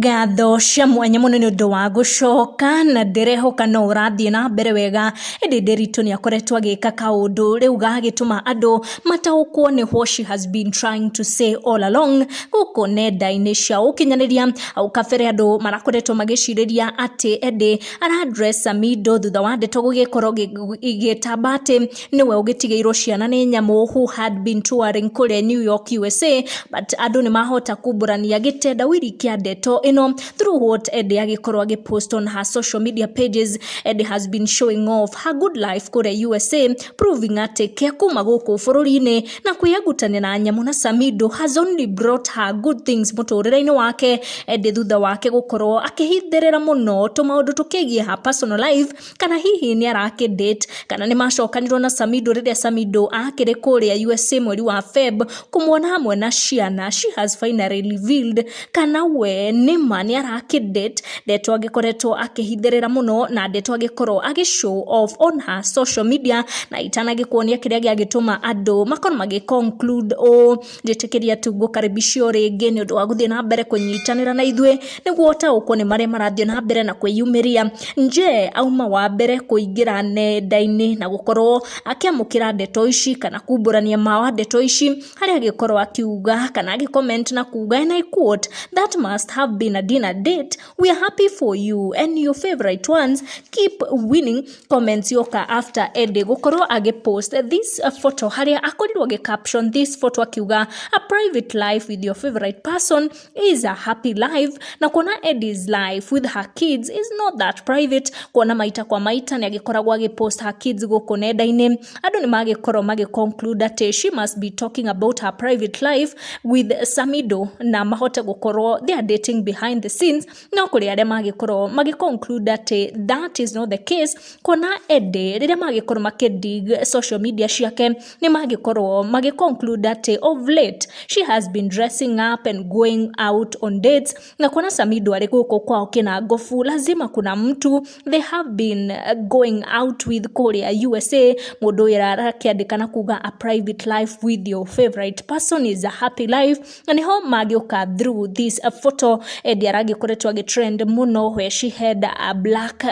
Ngatho cia mwanya mũno nĩ ũndũ wa gũcoka, na ndĩrehoka no ũrathiĩ na mbere wega. Ĩndĩ Nderitu nĩ akoretwo agĩka kaũndũ rĩu gagĩtũma andũ mataũkwo nĩ what she has been trying to say all along gũkũ nenda-inĩ cia ũkinyanĩria. Hau kabere andũ marakoretwo magĩcirĩria atĩ Eddie ara address Samido thutha wa ndeto gũgĩkorwo igĩtamba atĩ nĩwe ũgĩtigĩirwo ciana nĩ nyamũ who had been touring kũrĩa New York, USA, but andũ nĩ mahota kumbũrania gĩtendawiri kĩa ndeto ĩno through what Eddie agĩkorwo agĩpost on her social media pages. Eddie has been showing off her good life kũrĩa USA, proving atĩ kĩa kuma gũkũ bũrũri-inĩ na kwĩyagutania na nyamũ na Samido has only brought her good things mũtũrĩre-inĩ wake. Eddie thutha wake gũkorwo akĩhithĩrĩra mũno tũmaũndũ tũkĩgiĩ her personal life, kana hihi nĩ arakĩ date, kana nĩ macokanirwo na Samido rĩrĩa Samido akĩrĩ kũrĩa USA mweri wa Feb kũmuona hamwe na ciana. She has finally revealed kana we nĩma nĩ arakĩ date, ndeto agĩkoretwo akĩhithĩrĩra mũno na ndeto agĩkorwo agĩ show off on her social media. Na itanagĩkuonia kĩrĩa gĩagĩtũma andũ makorwo magĩ conclude ũũ, njĩtĩkĩria tu ngũkaribishio rĩngĩ nĩ ũndũ wa gũthiĩ na mbere kũnyitanĩra na ithuĩ nĩguo ũtaũkwo nĩ marĩa marathiĩ na mbere na kwĩyumĩria. Nje auma wa mbere kũingĩra nenda-inĩ na gũkorwo akĩamũkĩra ndeto ici kana kumbũrania ma wa ndeto ici, harĩa agĩkorwo akiuga kana agĩ comment na kuga, and I quote, "That must have been a dinner date. We are happy for you and your favorite ones. Keep winning." Comments yoka after Eddie gũkorwo agĩpost this photo, harĩa akorirwo agĩ caption this photo akiuga, "A private life with your favorite person is a happy life," na kuona Eddie's life with her kids is not that private, kuona maita kwa maita nĩ agĩkoragwo agĩpost her kids gũkũ nenda-inĩ. Andũ nĩ magĩkorwo magĩ conclude atĩ she must be talking about her private life with Samido na mahote gũkorwo they are dating behind the scenes. No kũrĩ arĩa magĩkorwo magĩ conclude atĩ that is not the case, kuona Eddie rĩrĩa magĩkorwo makĩdig social media ciake nĩ magĩkorwo magĩ conclude atĩ of late she has been dressing up and going out on dates, na kuona Samido arĩ gũkũ kwao Kĩnangobu, lazima kuna mtu they have been going out with kũrĩa USA. Mũndũ ũyũ arakĩandĩka na kuga, "A private life with your favorite person is a happy life," na nĩho magĩũka through this photo Eddie aragĩkoretwo agĩtrend mũno, where she had a black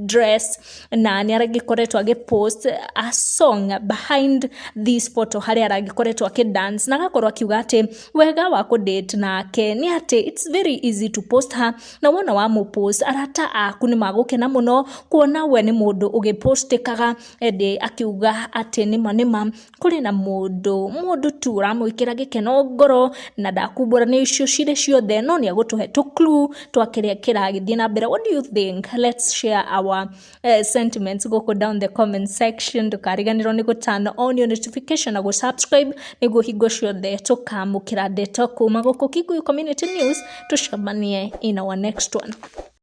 dress na nĩ aragĩkoretwo agĩpost a song behind this photo, harĩa aragĩkoretwo akĩdance na agakorwo akiuga atĩ wega wa kũdate nake nĩ atĩ it's very easy to post her, na wona wa mũpost arata aku nĩ magũkena mũno kuona we nĩ mũndũ ũgĩpostĩkaga. Eddie akiuga atĩ nĩma nĩma kũrĩ na mũndũ tu ũramwĩkĩra gĩkeno ngoro, na ndakumbũra nĩ icio cirĩ ciothe, no nĩ agũtũhe tũ clue twa kĩrĩa kĩragĩthiĩ na mbere. What do you think? Let's share our sentiments gũkũ down the comment section. Ndũkariganĩrwo nĩ gũ turn on your notification na gũ subscribe nĩguo hingo ciothe tũkamũkĩra ndeto kuma gũkũ Kikuyu Community News. Tũcemanie in our next one.